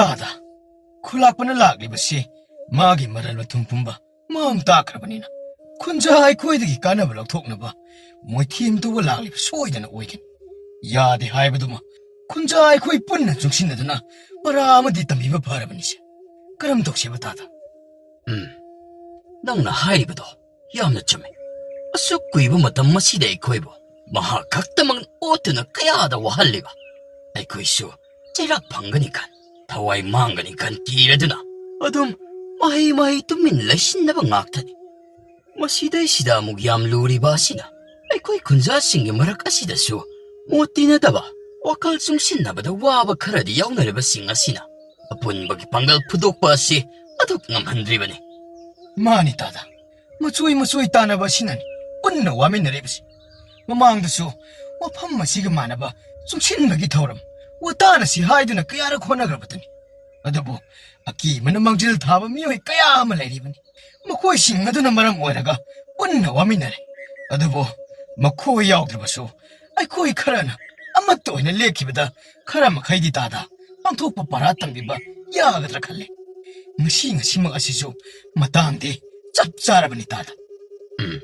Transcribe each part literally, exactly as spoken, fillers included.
ꯇꯥꯗ, ꯈꯨꯂꯥꯛꯄꯅ ꯂꯥꯛꯂꯤꯕꯁꯤ ꯃꯥꯒꯤ ꯃꯔꯜ ꯃꯊꯨꯝ ꯄꯨꯝꯕ ꯃꯥꯡ ꯇꯥꯛꯈ꯭ꯔꯕꯅꯤꯅ, ꯈꯨꯟꯖꯥ ꯑꯩꯈꯣꯏꯗꯒꯤ ꯀꯥꯟꯅꯕ ꯂꯧꯊꯣꯛꯅꯕ ꯃꯣꯏꯊꯦꯝ ꯇꯧꯕ ꯂꯥꯛꯂꯤꯕ ꯁꯣꯏꯗꯅ ꯑꯣꯏꯒꯅꯤ꯫ ꯌꯥꯗꯦ ꯍꯥꯏꯕꯗꯨꯃ ꯈꯨꯟꯖꯥ ꯑꯩꯈꯣꯏ ꯄꯨꯟꯅ ꯆꯨꯡꯁꯤꯟꯅꯗꯨꯅ ꯄꯔꯥ ꯑꯃꯗꯤ ꯇꯝꯕꯤꯕ ꯐꯔꯕꯅꯤꯁꯦ꯫ ꯀꯔꯝ ꯇꯧꯁꯦꯕ, ꯇꯥꯗ? ꯎꯝ, ꯅꯪꯅ ꯍꯥꯏꯔꯤꯕꯗꯣ ꯌꯥꯝꯅ ꯆꯨꯝꯃꯤ꯫ ꯑꯁꯨꯛ ꯀꯨꯏꯕ ꯃꯇꯝ ꯑꯁꯤꯗ ꯑꯩꯈꯣꯏꯕꯨ ꯃꯍꯥꯛ ꯈꯛꯇꯃꯛ ꯑꯣꯠꯇꯨꯅ ꯀꯌꯥꯗ ꯋꯥꯍꯜꯂꯤꯕ꯫ ꯑꯩꯈꯣꯏꯁꯨ ꯆꯩꯔꯥꯛ ꯐꯪꯒꯅꯤ ꯈꯟ, ꯊꯋꯥꯏ ꯃꯥꯡꯒꯅꯤ ꯈꯟ ꯀꯤꯔꯗꯨꯅ ꯑꯗꯨꯝ ꯃꯍꯩ ꯃꯍꯩ ꯇꯨꯃꯤꯟ ꯂꯩꯁꯤꯟꯅꯕ ꯉꯥꯛꯇꯅꯤ꯫ ꯃꯁꯤꯗꯩꯁꯤꯗ ꯑꯃꯨꯛ ꯌꯥꯝ ꯂꯨꯔꯤꯕ ꯑꯁꯤꯅ, ꯑꯩꯈꯣꯏ ꯈꯨꯟꯖꯥꯁꯤꯡꯒꯤ ꯃꯔꯛ ꯑꯁꯤꯗꯁꯨ ꯃꯣꯠ ꯇꯤꯟꯅꯗꯕ, ꯋꯥꯈꯜ ꯆꯨꯡꯁꯤꯟꯅꯕꯗ ꯋꯥꯕ ꯈꯔꯗꯤ ꯌꯥꯎꯅꯔꯤꯕꯁꯤꯡ ꯑꯁꯤꯅ ꯑꯄꯨꯟꯕꯒꯤ ꯄꯥꯡꯒꯜ ꯐꯨꯗꯣꯛꯄ ꯑꯁꯤ ꯑꯗꯨꯛ ꯉꯝꯍꯟꯗ꯭ꯔꯤꯕꯅꯤ꯫ ꯃꯥꯅꯤ ꯇꯥꯗ, ꯃꯆꯣꯏ ꯃꯆꯣꯏ ꯇꯥꯟꯅꯕ ꯑꯁꯤꯅꯅꯤ ꯄꯨꯟꯅ ꯋꯥꯃꯤꯟꯅꯔꯤꯕꯁꯤ꯫ ꯃꯃꯥꯡꯗꯁꯨ ꯃꯐꯝ ꯑꯁꯤꯒ ꯃꯥꯟꯅꯕ ꯆꯨꯡꯁꯤꯟꯕꯒꯤ ꯊꯧꯔꯝ ꯋꯥꯇꯥꯅꯁꯤ ꯍꯥꯏꯗꯨꯅ ꯀꯌꯥꯔꯛ ꯍꯣꯠꯅꯈ꯭ꯔꯕꯗꯨꯅꯤ꯫ ꯑꯗꯨꯕꯨ ꯑꯀꯤꯕꯅ ꯃꯥꯡꯖꯤꯜ ꯊꯥꯕ ꯃꯤꯑꯣꯏ ꯀꯌꯥ ꯑꯃ ꯂꯩꯔꯤꯕꯅꯤ꯫ ꯃꯈꯣꯏꯁꯤꯡ ꯑꯗꯨꯅ ꯃꯔꯝ ꯑꯣꯏꯔꯒ ꯄꯨꯟꯅ ꯋꯥꯃꯤꯟꯅꯔꯦ꯫ ꯑꯗꯨꯕꯨ ꯃꯈꯣꯏ ꯌꯥꯎꯗ꯭ꯔꯕꯁꯨ ꯑꯩꯈꯣꯏ ꯈꯔꯅ ꯑꯃꯠꯇ ꯑꯣꯏꯅ ꯂꯦꯞꯈꯤꯕꯗ ꯈꯔ ꯃꯈꯩꯗꯤ ꯇꯥꯗ ꯄꯥꯡꯊꯣꯛꯄ ꯄꯔꯥ ꯇꯝꯕꯤꯕ ꯌꯥꯒꯗ꯭ꯔꯥ ꯈꯜꯂꯤ꯫ ꯉꯁꯤ ꯉꯁꯤꯃꯛ ꯑꯁꯤꯁꯨ ꯃꯇꯥꯡꯗꯤ ꯆꯞ ꯆꯥꯔꯕꯅꯤ ꯇꯥꯗ꯫ ꯎꯝ,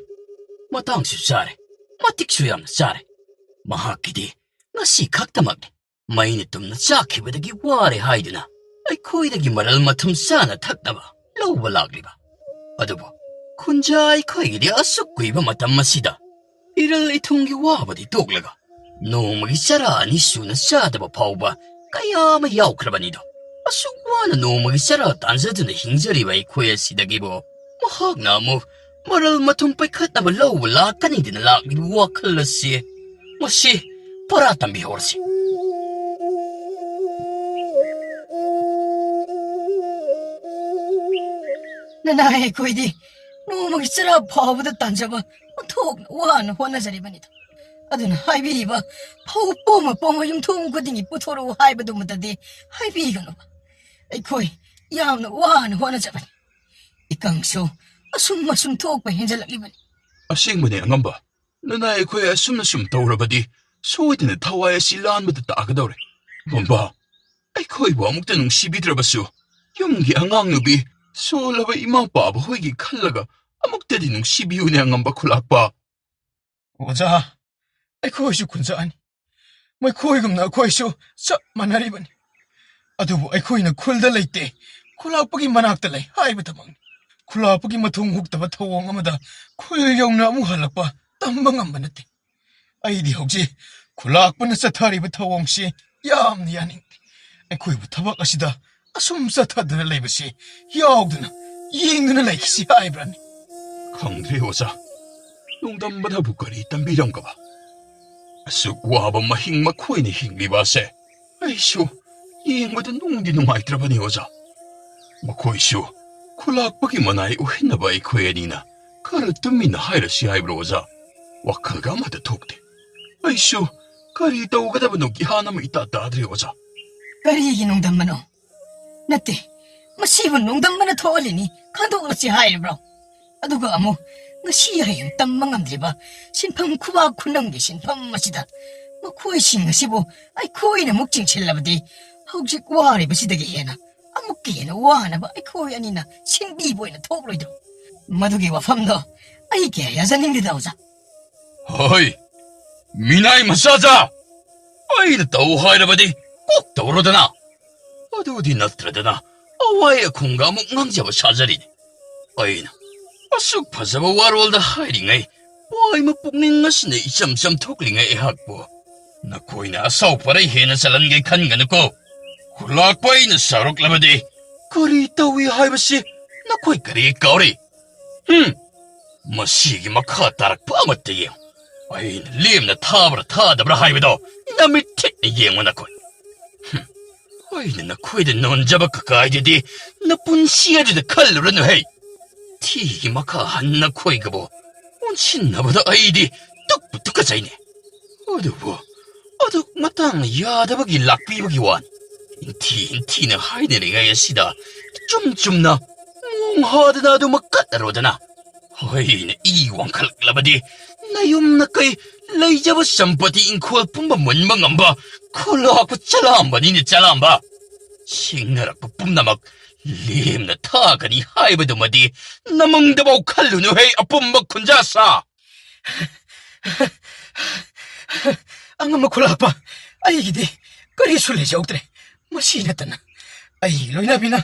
ꯃꯇꯥꯡꯁꯨ ꯆꯥꯔꯦ, ꯃꯇꯤꯛꯁꯨ ꯌꯥꯝꯅ ꯆꯥꯔꯦ꯫ ꯃꯍꯥꯛꯀꯤꯗꯤ ꯉꯁꯤ ꯈꯛꯇꯃꯛꯅꯤ꯫ ꯃꯩꯅ ꯇꯨꯝꯅ ꯆꯥꯛꯈꯤꯕꯗꯒꯤ ꯋꯥꯔꯦ ꯍꯥꯏꯗꯨꯅ ꯑꯩꯈꯣꯏꯗꯒꯤ ꯃꯔꯜ ꯃꯊꯨꯝ ꯆꯥꯅ ꯊꯛꯅꯕ ꯂꯧꯕ ꯂꯥꯛꯂꯤꯕ꯫ ꯑꯗꯨꯕꯨ ꯈꯨꯟꯖꯥ ꯑꯩꯈꯣꯏꯒꯤꯗꯤ ꯑꯁꯨꯛ ꯀꯨꯏꯕ ꯃꯇꯝ ꯑꯁꯤꯗ ꯏꯔꯜ ꯏꯊꯨꯝꯒꯤ ꯋꯥꯕꯗꯤ ꯇꯣꯛꯂꯒ ꯅꯣꯡꯃꯒꯤ ꯆꯔꯥ ꯑꯅꯤ ꯁꯨꯅ ꯆꯥꯗꯕ ꯐꯥꯎꯕ ꯀꯌꯥ ꯑꯃ ꯌꯥꯎꯈ꯭ꯔꯕꯅꯤꯗꯣ꯫ ꯑꯁꯨꯛ ꯋꯥꯅ ꯅꯣꯡꯃꯒꯤ ꯆꯔꯥ ꯇꯥꯟꯖꯗꯨꯅ ꯍꯤꯡꯖꯔꯤꯕ ꯑꯩꯈꯣꯏ ꯑꯁꯤꯗꯒꯤꯕꯨ ꯃꯍꯥꯛꯅ ꯑꯃꯨꯛ ꯃꯔꯜ ꯃꯊꯨꯝ ꯄꯩꯈꯠꯅꯕ ꯂꯧꯕ ꯂꯥꯛꯀꯅꯤꯗꯅ ꯂꯥꯛꯂꯤꯕ ꯋꯥꯈꯜ ꯑꯁꯤ, ꯃꯁꯤ ꯄꯔꯥ ꯇꯝꯕꯤꯍꯧꯔꯁꯤ꯫ ꯅꯅꯥꯏ ꯑꯩꯈꯣꯏꯗꯤ ꯅꯣꯡꯃꯒꯤ ꯆꯔꯥ ꯐꯥꯎꯕꯗ ꯇꯥꯟꯖꯕ ꯑꯣꯟꯊꯣꯛꯅ ꯋꯥꯅ ꯍꯣꯠꯅꯖꯔꯤꯕꯅꯤꯗꯣ꯫ ꯑꯗꯨꯅ ꯍꯥꯏꯕꯤꯔꯤꯕ ꯐꯧ ꯄꯣꯝꯃ ꯄꯣꯝꯃ ꯌꯨꯝꯊꯣꯡ ꯈꯨꯗꯤꯡꯒꯤ ꯄꯨꯊꯣꯔꯛꯎ ꯍꯥꯏꯕꯗꯨꯃꯇꯗꯤ ꯍꯥꯏꯕꯤꯒꯅꯨꯕ꯫ ꯑꯩꯈꯣꯏ ꯌꯥꯝꯅ ꯋꯥꯅ ꯍꯣꯠꯅꯖꯕꯅꯤ꯫ ꯏꯀꯪꯁꯨ ꯑꯁꯨꯝ ꯑꯁꯨꯝ ꯊꯣꯛꯄ ꯍꯦꯟꯖꯜꯂꯛꯂꯤꯕꯅꯤ꯫ ꯑꯁꯦꯡꯕꯅꯦ ꯑꯉꯝꯕ, ꯅꯅꯥꯏ ꯑꯩꯈꯣꯏ ꯑꯁꯨꯝꯅ ꯁꯨꯝ ꯇꯧꯔꯕꯗꯤ ꯁꯣꯏꯗꯅ ꯊꯋꯥꯏ ꯑꯁꯤ ꯂꯥꯟꯕꯗ ꯇꯥꯒꯗꯧꯔꯦ꯫ ꯃꯝꯕ, ꯑꯩꯈꯣꯏꯕꯨ ꯑꯃꯨꯛꯇ ꯅꯨꯡꯁꯤꯕꯤꯗ꯭ꯔꯕꯁꯨ, ꯌꯨꯝꯒꯤ ꯑꯉꯥꯡ ꯅꯨꯄꯤ, ꯁꯣꯜꯂꯕ ꯏꯃꯥ ꯄꯥꯕ ꯍꯣꯏꯒꯤ ꯈꯜꯂꯒ ꯑꯃꯨꯛꯇꯗꯤ ꯅꯨꯡꯁꯤꯕꯤꯌꯨꯅꯦ, ꯑꯉꯝꯕ ꯈꯨꯂꯥꯛꯄ꯫ ꯑꯣꯖꯥ, ꯑꯩꯈꯣꯏꯁꯨ ꯈꯨꯟꯖꯥꯅꯤ꯫ ꯃꯈꯣꯏꯒꯨꯝꯅ ꯑꯩꯈꯣꯏꯁꯨ ꯆꯞ ꯃꯥꯟꯅꯔꯤꯕꯅꯤ꯫ ꯑꯗꯨꯕꯨ ꯑꯩꯈꯣꯏꯅ ꯈꯨꯜꯗ ꯂꯩꯇꯦ, ꯈꯨꯂꯥꯛꯄꯒꯤ ꯃꯅꯥꯛꯇ ꯂꯩ ꯍꯥꯏꯕ ꯊꯕꯛꯅꯤ꯫ ꯈꯨꯂꯥꯛꯄꯒꯤ ꯃꯊꯣꯡ ꯍꯨꯛꯇꯕ ꯊꯧꯑꯣꯡ ꯑꯃꯗ ꯈꯨꯜ ꯌꯧꯅ ꯑꯃꯨꯛ ꯍꯜꯂꯛꯄ ꯇꯝꯕ ꯉꯝꯕ ꯅꯠꯇꯦ꯫ ꯑꯩꯗꯤ ꯍꯧꯖꯤꯛ ꯈꯨꯂꯥꯛꯄꯅ ꯆꯠꯊꯔꯤꯕ ꯊꯧꯑꯣꯡꯁꯤ ꯌꯥꯝꯅ ꯌꯥꯅꯤꯡꯗꯦ꯫ ꯑꯩꯈꯣꯏꯕꯨ ꯊꯕꯛ ꯑꯁꯤꯗ ꯑꯁꯨꯝ ꯆꯠꯊꯗꯨꯅ ꯂꯩꯕꯁꯤ ꯌꯥꯎꯗꯨꯅ, ꯌꯦꯡꯗꯨꯅ ꯂꯩꯈꯤꯁꯤ ꯍꯥꯏꯕ꯭ꯔꯅꯤ? ꯈꯪꯗ꯭ꯔꯦ ꯑꯣꯖꯥ, ꯅꯣꯡꯗꯝꯕꯅꯕꯨ ꯀꯔꯤ ꯇꯝꯕꯤꯔꯝꯒꯕ? ꯑꯁꯨꯛ ꯋꯥꯕ ꯃꯍꯤꯡ ꯃꯈꯣꯏꯅ ꯍꯤꯡꯂꯤꯕ ꯑꯁꯦ ꯑꯩꯁꯨ ꯌꯦꯡꯕꯗ ꯅꯨꯡꯗꯤ ꯅꯨꯡꯉꯥꯏꯇ꯭ꯔꯕꯅꯤ ꯑꯣꯖꯥ꯫ ꯃꯈꯣꯏꯁꯨ ꯈꯨꯂꯥꯛꯄꯒꯤ ꯃꯅꯥꯏ ꯎꯍꯟꯅꯕ ꯑꯩꯈꯣꯏ ꯑꯅꯤꯅ ꯈꯔ ꯇꯨꯃꯤꯟꯅ ꯍꯥꯏꯔꯁꯤ ꯍꯥꯏꯕ꯭ꯔꯣ ꯑꯣꯖꯥ? ꯋꯥꯈꯜꯒ ꯑꯃꯠꯇ ꯊꯣꯛꯇꯦ꯫ ꯑꯩꯁꯨ ꯀꯔꯤ ꯇꯧꯒꯗꯕꯅꯣ ꯒ꯭ꯌꯥꯟ ꯑꯃ ꯏꯇꯥ ꯇꯥꯗ꯭ꯔꯦ ꯑꯣꯖꯥ꯫ ꯀꯔꯤꯒꯤ ꯅꯣꯡꯗꯝꯕꯅꯣ? ꯅꯠꯇꯦ, ꯃꯁꯤꯕꯨ ꯅꯣꯡꯗꯝꯕꯅ ꯊꯣꯛꯍꯜꯂꯤꯅꯤ, ꯈꯟꯗꯣꯛꯂꯁꯤ ꯍꯥꯏꯔꯤꯕ꯭ꯔꯣ? ꯑꯗꯨꯒ ꯑꯃꯨꯛ ꯉꯁꯤ ꯍꯌꯦꯡ ꯇꯝꯕ ꯉꯝꯗ꯭ꯔꯤꯕ ꯁꯤꯟꯐꯝ ꯈꯨꯕꯥꯛ ꯈꯨꯅꯝꯒꯤ ꯁꯤꯟꯐꯝ ꯑꯁꯤꯗ ꯃꯈꯣꯏꯁꯤꯡ ꯑꯁꯤꯕꯨ ꯑꯩꯈꯣꯏꯅ ꯑꯃꯨꯛ ꯆꯤꯡꯁꯤꯜꯂꯕꯗꯤ ꯍꯧꯖꯤꯛ ꯋꯥꯔꯤꯕꯁꯤꯗꯒꯤ ꯍꯦꯟꯅ ꯑꯃꯨꯛꯀ ꯍꯦꯟꯅ ꯋꯥꯅꯕ ꯑꯩꯈꯣꯏ ꯑꯅꯤꯅ ꯁꯤꯟꯕꯤꯕ ꯑꯣꯏꯅ ꯊꯣꯛꯂꯣꯏꯗ꯭ꯔꯣ? ꯃꯗꯨꯒꯤ ꯋꯥꯐꯝꯗꯣ ꯑꯩ ꯀꯌꯥ ꯌꯥꯖꯅꯤꯡꯗꯦꯗ, ꯑꯣꯖꯥ꯫ ꯍꯣꯏ, ꯃꯤꯅꯥꯏ ꯃꯆꯥꯖꯥ! ꯑꯩꯅ ꯇꯧ ꯍꯥꯏꯔꯕꯗꯤ ꯀꯣꯛ ꯇꯧꯔꯣꯗꯅ꯫ ꯑꯗꯨꯗꯤ ꯅꯠꯇ꯭ꯔꯗꯅ ꯑꯋꯥꯏ ꯑꯈꯨꯝꯒ ꯑꯃꯨꯛ ꯉꯥꯡꯖꯕ ꯁꯥꯖꯔꯤꯅꯤ꯫ ꯑꯩꯅ ꯑꯁꯨꯛ ꯐꯖꯕ ꯋꯥꯔꯣꯜꯗ ꯍꯥꯏꯔꯤꯉꯩ ꯋꯥꯏꯃ ꯄꯨꯛꯅꯤꯡ ꯑꯁꯤꯅ ꯏꯆꯝ ꯆꯝꯊꯣꯛꯂꯤꯉꯩ ꯑꯩꯍꯥꯛꯄꯨ ꯅꯈꯣꯏꯅ ꯑꯁꯥꯎ ꯄꯔꯩ ꯍꯦꯟꯅ ꯆꯜꯍꯟꯒꯦ ꯈꯟꯒꯅꯨꯀꯣ꯫ ꯈꯨꯂꯥꯛꯄ ꯑꯩꯅ ꯁꯥꯎꯔꯛꯂꯕꯗꯤ ꯀꯔꯤ ꯇꯧꯏ ꯍꯥꯏꯕꯁꯤ ꯅꯈꯣꯏ ꯀꯔꯤ ꯀꯥꯎꯔꯤ? ꯍꯨꯝ! ꯃꯁꯤꯒꯤ ꯃꯈꯥ ꯇꯥꯔꯛꯄ ꯑꯃꯠꯇ ꯌꯦꯡꯉꯨ꯫ ꯑꯩꯅ ꯂꯦꯝꯅ ꯊꯥꯕ꯭ꯔꯥ ꯊꯥꯗꯕ꯭ꯔꯥ ꯍꯥꯏꯕꯗꯣ ꯅꯃꯤꯠ ꯊꯤꯠꯅ ꯌꯦꯡꯉꯨ ꯅꯈꯣꯏ꯫ ꯍꯨꯝ! ꯑꯩꯅ ꯅꯈꯣꯏꯗ ꯅꯣꯟꯖꯕ ꯀꯀꯥꯏꯗꯨꯗꯤ ꯅꯄꯨꯟꯁꯤ ꯑꯗꯨꯗ ꯈꯜꯂꯨꯔꯅꯨ ꯍꯦ꯫ ꯊꯤꯒꯤ ꯃꯈꯥ ꯍꯟꯅ ꯅꯈꯣꯏꯒꯕꯨ ꯑꯣꯟꯁꯤꯟꯅꯕꯗ ꯑꯩꯗꯤ ꯇꯨꯛꯄꯨ ꯇꯨꯀꯠꯆꯩꯅꯦ꯫ ꯑꯗꯨꯕꯨ ꯑꯗꯨ ꯃꯇꯥꯡꯅ ꯌꯥꯗꯕꯒꯤ ꯂꯥꯛꯄꯤꯕꯒꯤ ꯋꯥꯅꯤ꯫ ꯏꯟꯊꯤ ꯏꯟꯊꯤꯅ ꯍꯥꯏꯅꯔꯤꯉꯩ ꯑꯁꯤꯗ ꯏꯆꯨꯝ ꯆꯨꯝꯅ ꯃꯣꯡ ꯍꯥꯗꯅ ꯑꯗꯨꯃꯛ ꯀꯠꯅꯔꯣꯗꯅ꯫ ꯑꯩꯅ ꯏ ꯋꯥꯡꯈꯠꯂꯛꯂꯕꯗꯤ ꯅꯌꯨꯝ ꯅꯀꯩ ꯂꯩꯖꯕ ꯁꯝꯄꯇꯤ ꯏꯪꯈꯣꯜ ꯄꯨꯝꯕ ꯃꯨꯟꯕ ꯉꯝꯕ ꯈꯨꯂꯥꯛꯄ ꯆꯂꯥꯝꯕꯅꯤꯅꯦ, ꯆꯂꯥꯝꯕ꯫ ꯁꯤꯡꯅꯔꯛꯄ ꯄꯨꯝꯅꯃꯛ ꯂꯦꯝꯅ ꯊꯥꯒꯅꯤ ꯍꯥꯏꯕꯗꯨꯃꯗꯤ ꯅꯃꯪꯗꯐꯥꯎ ꯈꯜꯂꯨꯅꯨꯍꯦ, ꯑꯄꯨꯝꯕ ꯈꯨꯟꯖꯥ ꯁꯥ! ꯑꯉꯝꯕ ꯈꯨꯂꯥꯛꯄ, ꯑꯩꯒꯤꯗꯤ ꯀꯔꯤꯁꯨ ꯂꯩꯖꯍꯧꯗ꯭ꯔꯦ꯫ ꯃꯁꯤ ꯅꯠꯇꯅ ꯑꯩꯒꯤ ꯂꯣꯏꯅꯕꯤꯅ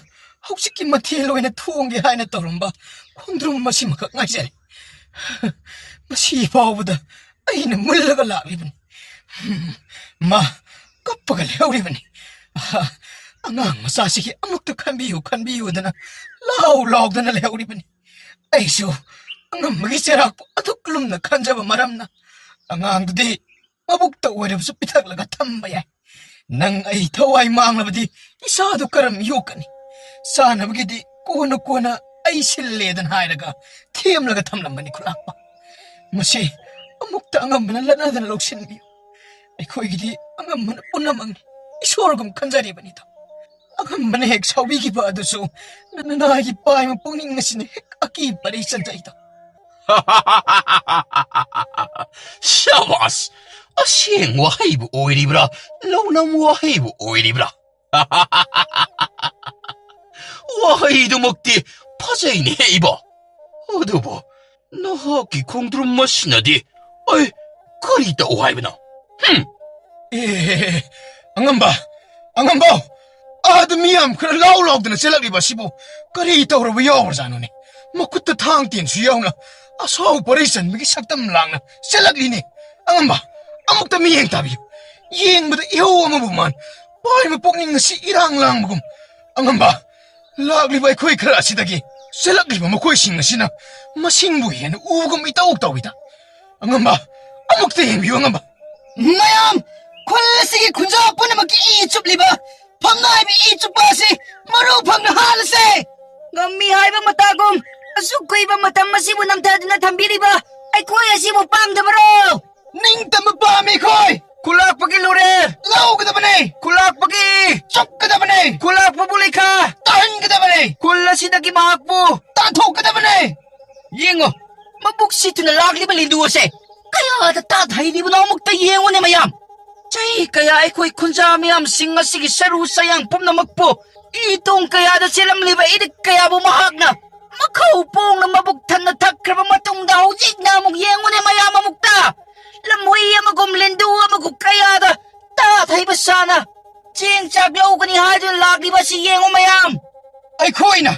ꯍꯧꯖꯤꯛꯀꯤ ꯃꯊꯦꯜ ꯑꯣꯏꯅ ꯊꯣꯡꯒꯦ ꯍꯥꯏꯅ ꯇꯧꯔꯝꯕ ꯈꯣꯡꯗ꯭ꯔꯨꯝ ꯃꯁꯤꯃꯈꯛ ꯉꯥꯏꯖꯔꯦ꯫ ꯃꯁꯤ ꯐꯥꯎꯕꯗ ꯑꯩꯅ ꯃꯨꯜꯂꯒ ꯂꯥꯛꯂꯤꯕꯅꯤ꯫ ꯃꯥ ꯀꯞꯄꯒ ꯂꯩꯍꯧꯔꯤꯕꯅꯤ꯫ ꯑꯉꯥꯡ ꯃꯆꯥꯁꯤꯒꯤ ꯑꯃꯨꯛꯇ ꯈꯟꯕꯤꯌꯨ, ꯈꯟꯕꯤꯌꯨꯗꯅ ꯂꯥꯎ ꯂꯥꯎꯗꯅ ꯂꯩꯍꯧꯔꯤꯕꯅꯤ꯫ ꯑꯩꯁꯨ ꯑꯉꯝꯕꯒꯤ ꯆꯩꯔꯥꯛꯄꯨ ꯑꯗꯨꯛ ꯂꯨꯝꯅ ꯈꯟꯖꯕ ꯃꯔꯝꯅ ꯑꯉꯥꯡꯗꯨꯗꯤ ꯃꯕꯨꯛꯇ ꯑꯣꯏꯔꯕꯁꯨ ꯄꯤꯊꯛꯂꯒ ꯊꯝꯕ ꯌꯥꯏ꯫ ꯅꯪ ꯑꯩ ꯊꯋꯥꯏ ꯃꯥꯡꯂꯕꯗꯤ ꯏꯆꯥꯗꯨ ꯀꯔꯝ ꯌꯣꯛꯀꯅꯤ? ꯆꯥꯅꯕꯒꯤꯗꯤ ꯀꯣꯟꯅ ꯀꯣꯟꯅ ꯑꯩ ꯁꯤꯜꯂꯦꯗꯅ ꯍꯥꯏꯔꯒ ꯊꯦꯝꯂꯒ ꯊꯝꯂꯝꯕꯅꯤ ꯈꯨꯂꯥꯛꯄ꯫ ꯃꯁꯤ ꯑꯃꯨꯛꯇ ꯑꯉꯝꯕꯅ ꯂꯠꯅꯗꯅ ꯂꯧꯁꯤꯟꯕꯤꯌꯨ꯫ ꯑꯩꯈꯣꯏꯒꯤꯗꯤ ꯑꯉꯝꯕꯅ ꯄꯨꯝꯅꯃꯛꯅꯤ꯫ ꯏꯁꯣꯔꯒꯨꯝ ꯈꯟꯖꯔꯤꯕꯅꯤꯗꯣ꯫ ꯑꯉꯝꯕꯅ ꯍꯦꯛ ꯁꯥꯎꯕꯤꯈꯤꯕ ꯑꯗꯨꯁꯨ ꯅꯅꯥꯏꯒꯤ ꯄꯥꯏꯃ ꯄꯨꯛꯅꯤꯡ ꯑꯁꯤꯅ ꯍꯦꯛ ꯑꯀꯤ ꯄꯔꯩ ꯆꯟꯖꯩꯗꯣ꯫ ꯁꯥꯕꯥꯁ! ꯑꯁꯦꯡ ꯋꯥꯍꯩꯕꯨ ꯑꯣꯏꯔꯤꯕ꯭ꯔꯥ, ꯂꯧꯅꯝ ꯋꯥꯍꯩꯕꯨ ꯑꯣꯏꯔꯤꯕ꯭ꯔꯥ? ꯋꯥꯍꯩꯗꯨꯃꯛꯇꯤ ꯐꯖꯩꯅꯦ ꯏꯕꯣ꯫ ꯑꯗꯨꯕꯨ ꯅꯍꯥꯛꯀꯤ ꯈꯣꯡꯗ꯭ꯔꯨꯝ ꯑꯁꯤꯅꯗꯤ ꯑꯩ ꯀꯔꯤ ꯇꯧ ꯍꯥꯏꯕꯅꯣ? ꯍꯝ! ꯑꯦ, ꯑꯉꯝꯕ, ꯑꯉꯝꯕ! ꯑꯥꯗ ꯃꯤ ꯌꯥꯝ ꯈꯔ ꯂꯥꯎ ꯂꯥꯎꯗꯅ ꯆꯦꯜꯂꯛꯂꯤꯕ ꯑꯁꯤꯕꯨ ꯀꯔꯤ ꯇꯧꯔꯕ ꯌꯥꯎꯔꯖꯥꯠꯅꯣꯅꯦ? ꯃꯈꯨꯠꯇ ꯊꯥꯡ ꯇꯦꯟꯁꯨ ꯌꯥꯎꯅ ꯑꯁꯥꯎ ꯄꯔꯩ ꯆꯟꯕꯒꯤ ꯁꯛꯇꯝ ꯂꯥꯡꯅ ꯆꯦꯜꯂꯛꯂꯤꯅꯦ꯫ ꯑꯉꯝꯕ, ꯑꯃꯨꯛꯇ ꯃꯤꯠꯌꯦꯡ ꯇꯥꯕꯤꯌꯨ꯫ ꯌꯦꯡꯕꯗ ꯏꯍꯧ ꯑꯃꯕꯨ ꯃꯥꯟ꯫ ꯄꯥꯏꯕ ꯄꯨꯛꯅꯤꯡ ꯑꯁꯤ ꯏꯔꯥꯡ ꯂꯥꯡꯕꯒꯨꯝ꯫ ꯑꯉꯝꯕ, ꯂꯥꯛꯂꯤꯕ ꯑꯩꯈꯣꯏ ꯈꯔ ꯑꯁꯤꯗꯒꯤ ꯆꯦꯜꯂꯛꯂꯤꯕ ꯃꯈꯣꯏꯁꯤꯡ ꯑꯁꯤꯅ ꯃꯁꯤꯡꯕꯨ ꯍꯦꯟꯅ ꯎꯕꯒꯨꯝ ꯏꯇꯧ ꯇꯧꯏꯗ꯫ ꯑꯉꯝꯕ, ꯑꯃꯨꯛꯇ ꯌꯦꯡꯕꯤꯌꯨ, ꯑꯉꯝꯕ꯫ ꯃꯌꯥꯝ, ꯈꯨꯜ ꯑꯁꯤꯒꯤ ꯈꯨꯟꯖꯥ ꯄꯨꯝꯅꯃꯛꯀꯤ ꯏ ꯆꯨꯞꯂꯤꯕ, ꯐꯝꯅꯥꯏꯕ ꯏ ꯆꯨꯞꯄ ꯑꯁꯤ ꯃꯔꯨ ꯐꯪꯅ ꯍꯥꯠꯂꯁꯦ꯫ ꯉꯝꯃꯤ ꯍꯥꯏꯕ ꯃꯇꯥꯒꯨꯝ, ꯑꯁꯨꯛ ꯀꯨꯏꯕ ꯃꯇꯝ ꯑꯁꯤꯕꯨ ꯅꯝꯊꯗꯨꯅ ꯊꯝꯕꯤꯔꯤꯕ ꯑꯩꯈꯣꯏ ꯑꯁꯤꯕꯨ ꯄꯥꯝꯗꯕꯔꯣ? ꯅꯤꯡꯇꯝꯕ ꯄꯥꯝꯃꯤ ꯑꯩꯈꯣꯏ꯫ ꯈꯨꯂꯥꯛꯄꯒꯤ ꯂꯨꯔꯦꯜ ꯂꯧꯒꯗꯕꯅꯦ꯫ ꯈꯨꯂꯥꯛꯄꯒꯤ ꯆꯨꯞꯀꯗꯕꯅꯦ꯫ ꯈꯨꯂꯥꯛꯄꯕꯨ ꯂꯩꯈꯥ ꯇꯥꯍꯟꯒꯗꯕꯅꯦ꯫ ꯈꯨꯜ ꯑꯁꯤꯗꯒꯤ ꯃꯍꯥꯛꯄꯨ ꯇꯥꯟꯊꯣꯛꯀꯗꯕꯅꯦ꯫ ꯌꯦꯡꯉꯣ, ꯃꯕꯨꯛ ꯁꯤꯠꯇꯨꯅ ꯂꯥꯛꯂꯤꯕ ꯂꯤꯟꯗꯨ ꯑꯁꯦ ꯀꯌꯥꯗ ꯇꯥꯊꯩꯔꯤꯕꯅꯣ ꯑꯃꯨꯛꯇ ꯌꯦꯡꯉꯨꯅꯦ ꯃꯌꯥꯝ꯫ ꯆꯍꯤ ꯀꯌꯥ ꯑꯩꯈꯣꯏ ꯈꯨꯟꯖꯥ ꯃꯤꯌꯥꯝꯁꯤꯡ ꯑꯁꯤꯒꯤ ꯁꯔꯨ ꯁꯌꯥꯡ ꯄꯨꯝꯅꯃꯛꯄꯨ ꯏ ꯇꯣꯡ ꯀꯌꯥꯗ ꯆꯦꯜꯂꯝꯂꯤꯕ ꯏꯔꯤꯛ ꯀꯌꯥꯕꯨ ꯃꯍꯥꯛꯅ ꯃꯈꯧ ꯄꯣꯡꯅ ꯃꯕꯨꯛ ꯊꯟꯅ ꯊꯛꯈ꯭ꯔꯕ ꯃꯇꯨꯡꯗ ꯍꯧꯖꯤꯛꯅ ꯑꯃꯨꯛ ꯌꯦꯡꯉꯨꯅꯦ ꯃꯌꯥꯝ ꯑꯃꯨꯛꯇ꯫ ꯂꯝꯍꯨꯏ ꯑꯃꯒꯨꯝ ꯂꯤꯟꯗꯨ ꯑꯃꯒꯨꯝ ꯀꯌꯥꯗ ꯇꯥꯊꯩꯕ ꯁꯥꯅ ꯆꯦꯡ ꯆꯥꯛ ꯂꯧꯒꯅꯤ ꯍꯥꯏꯗꯨꯅ ꯂꯥꯛꯂꯤꯕ ꯑꯁꯤ ꯌꯦꯡꯉꯨ ꯃꯌꯥꯝ꯫ ꯑꯩꯈꯣꯏꯅ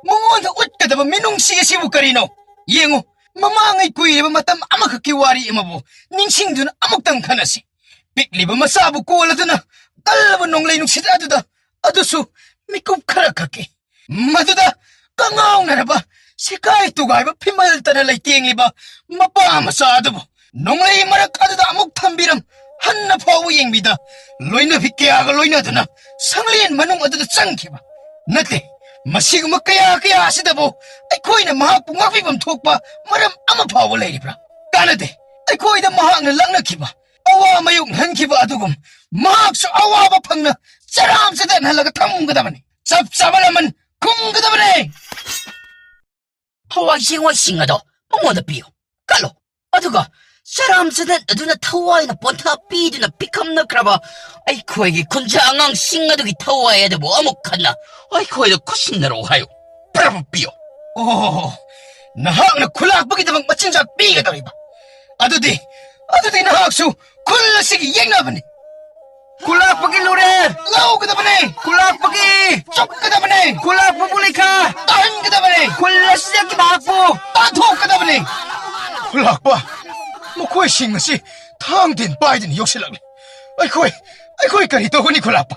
ꯃꯉꯣꯟꯗ ꯎꯠꯀꯗꯕ ꯃꯤꯅꯨꯡꯁꯤ ꯑꯁꯤꯕꯨ ꯀꯔꯤꯅꯣ? ꯌꯦꯡꯉꯨ, ꯃꯃꯥꯡꯉꯩ ꯀꯨꯏꯔꯕ ꯃꯇꯝ ꯑꯃꯈꯛꯀꯤ ꯋꯥꯔꯤ ꯑꯃꯕꯨ ꯅꯤꯡꯁꯤꯡꯗꯨꯅ ꯑꯃꯨꯛꯇꯪ ꯈꯟꯅꯁꯤ꯫ ꯄꯤꯛꯂꯤꯕ ꯃꯆꯥꯕꯨ ꯀꯣꯜꯂꯗꯨꯅ ꯀꯜꯂꯕ ꯅꯣꯡꯂꯩ ꯅꯨꯡꯁꯤꯠ ꯑꯗꯨꯗ ꯑꯗꯨꯁꯨ ꯃꯤꯀꯨꯞ ꯈꯔ ꯈꯛꯀꯤ ꯃꯗꯨꯗ ꯀꯉꯥꯎꯅꯔꯕ ꯁꯤꯀꯥꯏ ꯇꯨꯒꯥꯏꯕ ꯐꯤꯃꯜꯇꯅ ꯂꯩꯇꯦꯡꯂꯤꯕ ꯃꯄꯥ ꯃꯆꯥ ꯑꯗꯨꯕꯨ ꯅꯣꯡꯂꯩ ꯃꯔꯛ ꯑꯗꯨꯗ ꯑꯃꯨꯛ ꯊꯝꯕꯤꯔꯝ ꯍꯟꯅ ꯐꯥꯎꯕ ꯌꯦꯡꯕꯤꯗ ꯂꯣꯏꯅꯕꯤ ꯀꯌꯥꯒ ꯂꯣꯏꯅꯗꯨꯅ ꯁꯪꯂꯦꯟ ꯃꯅꯨꯡ ꯑꯗꯨꯗ ꯆꯪꯈꯤꯕ ꯅꯠꯇꯦ꯫ ꯃꯁꯤꯒꯨꯝꯕ ꯀꯌꯥ ꯀꯌꯥ ꯑꯁꯤꯗꯕꯨ ꯑꯩꯈꯣꯏꯅ ꯃꯍꯥꯛꯄꯨ ꯉꯥꯛꯄꯤꯐꯝ ꯊꯣꯛꯄ ꯃꯔꯝ ꯑꯃ ꯐꯥꯎꯕ ꯂꯩꯔꯤꯕ꯭ꯔꯥ? ꯀꯥꯟꯅꯗꯦ꯫ ꯑꯩꯈꯣꯏꯗ ꯃꯍꯥꯛꯅ ꯂꯛꯅꯈꯤꯕ, ꯑꯋꯥ ꯃꯥꯌꯣꯛꯅꯍꯟꯈꯤꯕ ꯑꯗꯨꯒꯨꯝ ꯃꯍꯥꯛꯁꯨ ꯑꯋꯥꯕ ꯐꯪꯅ ꯆꯔꯥꯝ ꯆꯗꯠꯅꯍꯜꯂꯒ ꯊꯝꯒꯗꯕꯅꯤ꯫ ꯆꯞ ꯆꯥꯕ ꯂꯃꯟ ꯈꯨꯝꯒꯗꯕꯅꯦ꯫ ꯍꯋꯥꯏ ꯆꯦꯡꯋꯥꯏꯁꯤꯡ ꯑꯗꯣ ꯃꯉꯣꯟꯗ ꯄꯤꯌꯨ꯫ ꯀꯠꯂꯣ꯫ ꯑꯗꯨꯒ ꯆꯔꯥꯝ ꯆꯗꯠ ꯑꯗꯨꯅ ꯊꯋꯥꯏꯅ ꯄꯣꯟꯊꯥ ꯄꯤꯗꯨꯅ ꯄꯤꯈꯝꯅꯈ꯭ꯔꯕ ꯑꯩꯈꯣꯏꯒꯤ ꯈꯨꯟꯖꯥ ꯑꯉꯥꯡꯁꯤꯡ ꯑꯗꯨꯒꯤ ꯊꯋꯥꯏ ꯑꯗꯨꯕꯨ ꯑꯃꯨꯛ ꯍꯟꯅ ꯑꯩꯈꯣꯏꯗ ꯈꯨꯠꯁꯤꯟꯅꯔꯛꯎ ꯍꯥꯏꯌꯨ꯫ ꯄ꯭ꯔꯞ ꯄꯤꯌꯨ꯫ ꯑꯣ, ꯅꯍꯥꯛꯅ ꯈꯨꯂꯥꯛꯄꯒꯤꯗꯃꯛ ꯃꯆꯤꯟꯖꯥꯛ ꯄꯤꯒꯗꯧꯔꯤꯕ? ꯑꯗꯨꯗꯤ, ꯑꯗꯨꯗꯤ ꯅꯍꯥꯛꯁꯨ ꯈꯨꯜ ꯑꯁꯤꯒꯤ ꯌꯦꯛꯅꯕꯅꯤ꯫ ꯈꯨꯂꯥꯛꯄꯒꯤ ꯂꯨꯔꯦ꯫ ꯂꯧꯒꯗꯕꯅꯦ꯫ ꯈꯨꯂꯥꯛꯄꯒꯤ꯫ ꯆꯨꯞꯀꯗꯕꯅꯦ꯫ ꯈꯨꯂꯥꯛꯄꯕꯨ ꯂꯩꯈꯥ꯫ ꯇꯥꯍꯟꯒꯗꯕꯅꯦ꯫ ꯈꯨꯜ ꯑꯁꯤꯗꯒꯤ ꯃꯍꯥꯛꯄꯨ꯫ ꯇꯥꯟꯊꯣꯛꯀꯗꯕꯅꯦ꯫ ꯈꯨꯂꯥꯛꯄ, ꯃꯈꯣꯏꯁꯤꯡ ꯑꯁꯤ ꯊꯥꯡ ꯇꯦꯟ ꯄꯥꯏꯗꯨꯅ ꯌꯧꯁꯤꯜꯂꯛꯂꯦ꯫ ꯑꯩꯈꯣꯏ, ꯑꯩꯈꯣꯏ ꯀꯔꯤ ꯇꯧꯒꯅꯤ ꯈꯨꯂꯥꯛꯄ?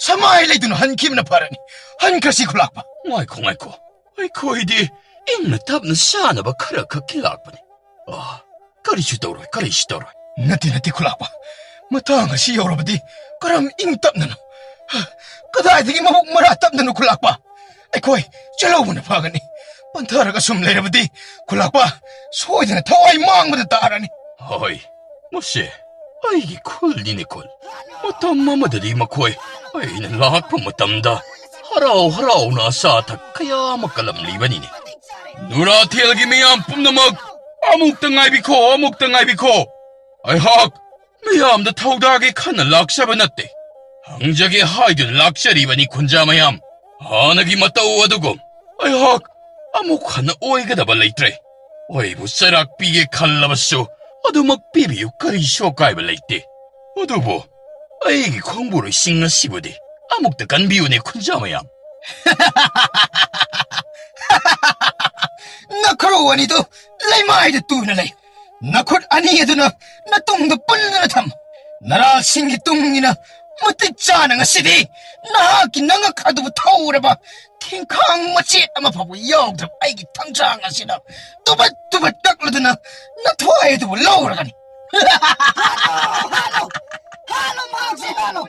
ꯁꯃꯥꯏ ꯂꯩꯗꯨꯅ ꯍꯟꯈꯤꯕꯅ ꯐꯔꯅꯤ꯫ ꯍꯟꯈ꯭ꯔꯁꯤ ꯈꯨꯂꯥꯛꯄ꯫ ꯉꯥꯏꯈꯣ, ꯉꯥꯏꯈꯣ꯫ ꯑꯩꯈꯣꯏꯗꯤ ꯏꯪꯅ ꯇꯞꯅ ꯆꯥꯅꯕ ꯈꯔ ꯈꯛꯀꯤ ꯂꯥꯛꯄꯅꯤ꯫ ꯑꯥ, ꯀꯔꯤꯁꯨ ꯇꯧꯔꯣꯏ, ꯀꯔꯤꯁꯨ ꯇꯧꯔꯣꯏ꯫ ꯅꯠꯇꯦ, ꯅꯠꯇꯦ ꯈꯨꯂꯥꯛꯄ꯫ ꯃꯇꯥꯡ ꯑꯁꯤ ꯌꯧꯔꯕꯗꯤ ꯀꯔꯝ ꯏꯪ ꯇꯞꯅꯅꯣ? ꯀꯗꯥꯏꯗꯒꯤ ꯃꯕꯨꯛ ꯃꯔꯥ ꯇꯞꯅꯅꯣ ꯈꯨꯂꯥꯛꯄ? ꯑꯩꯈꯣꯏ ꯆꯠꯍꯧꯕꯅ ꯐꯒꯅꯤ꯫ ꯄꯟꯊꯔꯒ ꯁꯨꯝ ꯂꯩꯔꯕꯗꯤ ꯈꯨꯂꯥꯛꯄ ꯁꯣꯏꯗꯅ ꯊꯋꯥꯏ ꯃꯥꯡꯕꯗ ꯇꯥꯔꯅꯤ꯫ ꯍꯣꯏ, ꯃꯁꯦ ꯑꯩꯒꯤ ꯈꯨꯜꯅꯤꯅꯦ ꯈꯨꯜ꯫ ꯃꯇꯝ ꯑꯃꯗꯗꯤ ꯃꯈꯣꯏ ꯑꯩꯅ ꯂꯥꯛꯄ ꯃꯇꯝꯗ ꯍꯔꯥꯎ ꯍꯔꯥꯎꯅ ꯑꯆꯥ ꯑꯊꯛ ꯀꯌꯥ ꯑꯃ ꯀꯜꯂꯝꯂꯤꯕꯅꯤꯅꯦ꯫ ꯅꯨꯔꯥꯊꯦꯜꯒꯤ ꯃꯤꯌꯥꯝ ꯄꯨꯝꯅꯃꯛ ꯑꯃꯨꯛꯇ ꯉꯥꯏꯕꯤꯈꯣ, ꯑꯃꯨꯛꯇ ꯉꯥꯏꯕꯤꯈꯣ꯫ ꯑꯩꯍꯥꯛ ꯃꯤꯌꯥꯝꯗ ꯊꯧꯗꯥꯒꯦ ꯈꯟꯅ ꯂꯥꯛꯆꯕ ꯅꯠꯇꯦ꯫ ꯍꯪꯖꯒꯦ ꯍꯥꯏꯗꯨꯅ ꯂꯥꯛꯆꯔꯤꯕꯅꯤ, ꯈꯨꯟꯖꯥ ꯃꯌꯥꯝ꯫ ꯍꯥꯟꯅꯒꯤ ꯃꯇꯧ ꯑꯗꯨꯒꯨꯝ ꯑꯩꯍꯥꯛ ꯑꯃꯨꯛ ꯍꯟꯅ ꯑꯣꯏꯒꯗꯕ ꯂꯩꯇ꯭ꯔꯦ꯫ ꯑꯩꯕꯨ ꯆꯩꯔꯥꯛ ꯄꯤꯒꯦ ꯈꯜꯂꯕꯁꯨ ꯑꯗꯨꯃꯛ ꯄꯤꯕꯤꯌꯨ, ꯀꯔꯤꯁꯨ ꯑꯀꯥꯏꯕ ꯂꯩꯇꯦ꯫ ꯑꯗꯨꯕꯨ ꯑꯩꯒꯤ ꯈꯣꯡꯕꯨꯔꯣꯏꯁꯤꯡ ꯑꯁꯤꯕꯨꯗꯤ ꯑꯃꯨꯛꯇ ꯀꯟꯕꯤꯌꯨꯅꯦ, ꯈꯨꯟꯖꯥ ꯃꯌꯥꯝ꯫ ꯅꯈꯨꯔꯨ ꯑꯅꯤꯗꯨ ꯂꯩꯃꯥꯏꯗ ꯇꯨꯅ ꯂꯩ꯫ ꯅꯈꯨꯠ ꯑꯅꯤ ꯑꯗꯨꯅ ꯅꯇꯨꯡꯗ ꯄꯨꯟꯗꯨꯅ ꯊꯝꯃꯨ꯫ ꯅꯔꯥꯜꯁꯤꯡꯒꯤ ꯇꯨꯡ ꯏꯟꯅ ꯃꯇꯤꯛ ꯆꯥꯅ ꯉꯁꯤꯗꯤ ꯅꯍꯥꯛꯀꯤ ꯅꯉꯛ ꯑꯗꯨꯕꯨ ꯊꯧꯔꯕ ꯊꯤꯡꯈꯥꯡ ꯃꯆꯦꯠ ꯑꯃ ꯐꯥꯎꯕ ꯌꯥꯎꯗ꯭ꯔꯕ ꯑꯩꯒꯤ ꯊꯥꯡꯖꯥꯡ ꯑꯁꯤꯅ ꯇꯨꯕꯠ ꯇꯨꯕꯠ ꯀꯛꯂꯗꯨꯅ ꯅꯊ꯭ꯋꯥꯏ ꯑꯗꯨꯕꯨ ꯂꯧꯔꯒꯅꯤ꯫ ꯍꯥꯠꯂꯣ! ꯍꯥꯠꯂꯣ! ꯃꯍꯥꯛꯁꯦ ꯍꯥꯠꯂꯣ!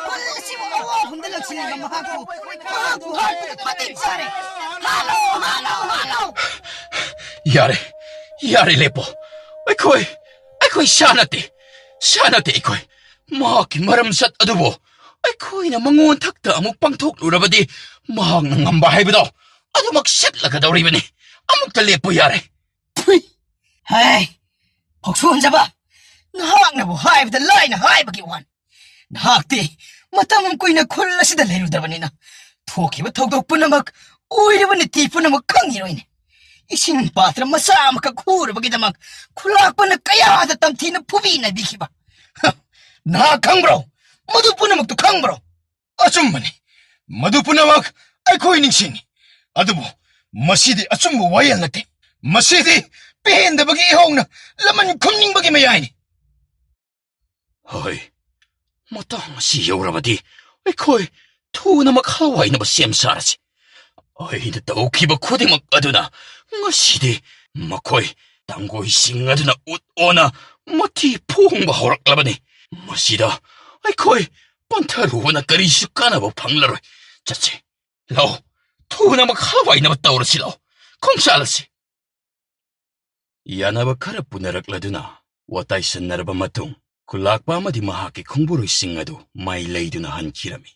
ꯈꯨꯜ ꯑꯁꯤꯕꯨ ꯑꯋꯥꯐꯝꯗ ꯂꯪꯁꯤꯜꯂꯤꯕ ꯃꯍꯥꯛꯄꯨ, ꯃꯍꯥꯛꯄꯨ ꯍꯥꯠꯄꯗ ꯃꯇꯤꯛ ꯆꯥꯔꯦ! ꯍꯥꯠꯂꯣ! ꯍꯥꯠꯂꯣ! ꯍꯥꯠꯂꯣ! ꯌꯥꯔꯦ, ꯌꯥꯔꯦ, ꯂꯦꯞꯄꯣ꯫ ꯑꯩꯈꯣꯏ, ꯑꯩꯈꯣꯏ ꯁꯥ ꯅꯠꯇꯦ, ꯁꯥ ꯅꯠꯇꯦ ꯑꯩꯈꯣꯏ꯫ ꯃꯍꯥꯛꯀꯤ ꯃꯔꯝꯆꯠ ꯑꯗꯨꯕꯨ ꯑꯩꯈꯣꯏꯅ ꯃꯉꯣꯟ ꯊꯛꯇ ꯑꯃꯨꯛ ꯄꯥꯡꯊꯣꯛꯂꯨꯔꯕꯗꯤ ꯃꯍꯥꯛꯅ ꯉꯝꯕ ꯍꯥꯏꯕꯗꯣ ꯑꯗꯨꯃꯛ ꯁꯤꯠꯂꯒꯗꯧꯔꯤꯕꯅꯤ꯫ ꯑꯃꯨꯛꯇ ꯂꯦꯞꯄꯨ ꯌꯥꯔꯦ꯫ ꯊꯨꯏ! ꯍꯦ, ꯐꯥꯎꯁꯨ ꯍꯟꯖꯕ! ꯅꯍꯥꯛꯅꯕꯨ ꯍꯥꯏꯕꯗ ꯂꯥꯏꯅ ꯍꯥꯏꯕꯒꯤ ꯋꯥꯅꯤ꯫ ꯅꯍꯥꯛꯇꯤ ꯃꯇꯝ ꯀꯨꯏꯅ ꯈꯨꯜ ꯑꯁꯤꯗ ꯂꯩꯔꯨꯗꯕꯅꯤꯅ ꯊꯣꯛꯈꯤꯕ ꯊꯧꯗꯣꯛ ꯄꯨꯝꯅꯃꯛ, ꯑꯣꯏꯔꯤꯕ ꯅꯤꯇꯤ ꯄꯨꯝꯅꯃꯛ ꯈꯪꯉꯤꯔꯣꯏꯅꯦ꯫ ꯏꯁꯤꯡ ꯄꯥꯇ꯭ꯔ ꯃꯆꯥ ꯑꯃꯈꯛ ꯍꯨꯔꯕꯒꯤꯗꯃꯛ ꯈꯨꯂꯥꯛꯄꯅ ꯀꯌꯥꯗ ꯇꯝꯊꯤꯅ ꯐꯨꯕꯤ ꯅꯩꯕꯤꯈꯤꯕ꯫ ꯍ, ꯅꯍꯥꯛ ꯈꯪꯕ꯭ꯔꯣ? ꯃꯗꯨ ꯄꯨꯝꯅꯃꯛꯇꯨ ꯈꯪꯕ꯭ꯔꯣ? ꯑꯆꯨꯝꯕꯅꯤ꯫ ꯃꯗꯨ ꯄꯨꯝꯅꯃꯛ ꯑꯩꯈꯣꯏ ꯅꯤꯡꯁꯤꯡꯉꯤ꯫ ꯑꯗꯨꯕꯨ ꯃꯁꯤꯗꯤ ꯑꯆꯨꯝꯕ ꯋꯥꯌꯦꯜ ꯅꯠꯇꯦ꯫ ꯃꯁꯤꯗꯤ ꯄꯦꯟꯗꯕꯒꯤ ꯏꯍꯧꯅ ꯂꯃꯟ ꯈꯨꯝꯅꯤꯡꯕꯒꯤ ꯃꯌꯥꯏꯅꯤ꯫ ꯍꯣꯏ, ꯃꯇꯥꯡ ꯑꯁꯤ ꯌꯧꯔꯕꯗꯤ ꯑꯩꯈꯣꯏ ꯊꯨꯅꯃꯛ ꯍꯜꯋꯥꯏꯅꯕ ꯁꯦꯝ ꯁꯥꯔꯁꯤ꯫ ꯑꯩꯅ ꯇꯧꯈꯤꯕ ꯈꯨꯗꯤꯡꯃꯛ ꯑꯗꯨꯅ ꯉꯁꯤꯗꯤ ꯃꯈꯣꯏ ꯇꯥꯡꯒꯣꯏꯁꯤꯡ ꯑꯗꯨꯅ ꯎꯠ ꯑꯣꯟꯅ ꯃꯊꯤ ꯐꯣꯡꯕ ꯍꯧꯔꯛꯂꯕꯅꯤ꯫ ꯃꯁꯤꯗ ꯑꯩꯈꯣꯏ ꯄꯟꯊꯔꯨꯕꯅ ꯀꯔꯤꯁꯨ ꯀꯥꯟꯅꯕ ꯐꯪꯂꯔꯣꯏ꯫ ꯆꯠꯁꯤ, ꯂꯥꯛꯑꯣ, ꯊꯨꯅꯃꯛ ꯍꯜꯋꯥꯏꯅꯕ ꯇꯧꯔꯁꯤ, ꯂꯥꯛꯑꯣ, ꯈꯣꯡꯁꯥꯜꯂꯁꯤ꯫ ꯌꯥꯅꯕ ꯈꯔ ꯄꯨꯅꯔꯛꯂꯗꯨꯅ ꯋꯥꯇꯥꯏ ꯁꯟꯅꯔꯕ ꯃꯇꯨꯡ, ꯈꯨꯂꯥꯛꯄ ꯑꯃꯗꯤ ꯃꯍꯥꯛꯀꯤ ꯈꯣꯡꯕꯨꯔꯣꯏꯁꯤꯡ ꯑꯗꯨ ꯃꯥꯏ ꯂꯩꯗꯨꯅ ꯍꯟꯈꯤꯔꯝꯃꯤ꯫